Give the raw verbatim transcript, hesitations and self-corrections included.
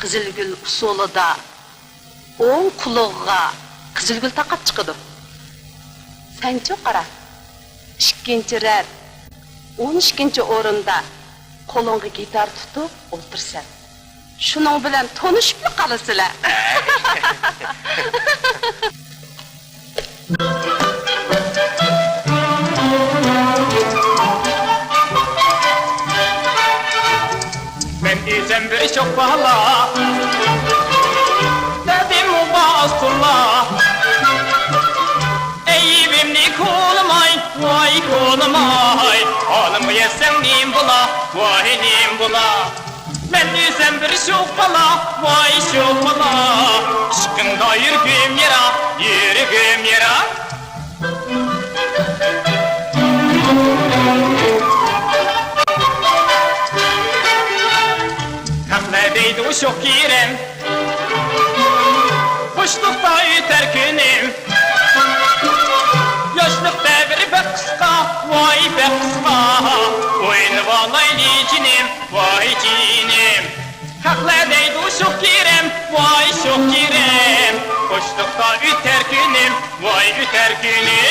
قىزىلگۈل ئۇسسۇلىدا ئوڭ قۇلىقىغا قىزىلگۈل تاقاپ چىقىدۇ. سەنچۇ قارا، ئىككىنچى رەت ئون ئىككىنچى ئورۇندا قولۇڭغا گىتار تۇتۇپ ئولتۇرىسەن. شۇنىڭ بىلەن تونۇشۇپلا قالىسىلەر. مەن ئۆزۈم بىر شوخ بالا، دەردىممۇ بار ئاز تولا. ئەيىبىمنى كولىماي، ۋاي كولىماي، ھالىمغا يەتسەڭ نېمە بولا، ۋاي نېمە بولا. مەن ئۆزۈم بىر شوخ بالا، ۋاي شوخ بالا. ئىشقىڭدا يۈرگۈم يارا، يۈرگۈم يارا. خەقلەر دەيدۇ شوخ كېرەم، بوشلۇقتا ئۆتەر كۈنۈم. ياشلىق دەۋرى بەك قىسقا، ۋاي بەك قىسقا. ئوينىۋالايلى جېنىم، ۋاي جېنىم. خەقلەر دەيدۇ شوخ كېرەم، ۋاي شوخ كېرەم. بوشلۇقتا ئۆتەر كۈنۈم، ۋاي ئۆتەر كۈنۈم.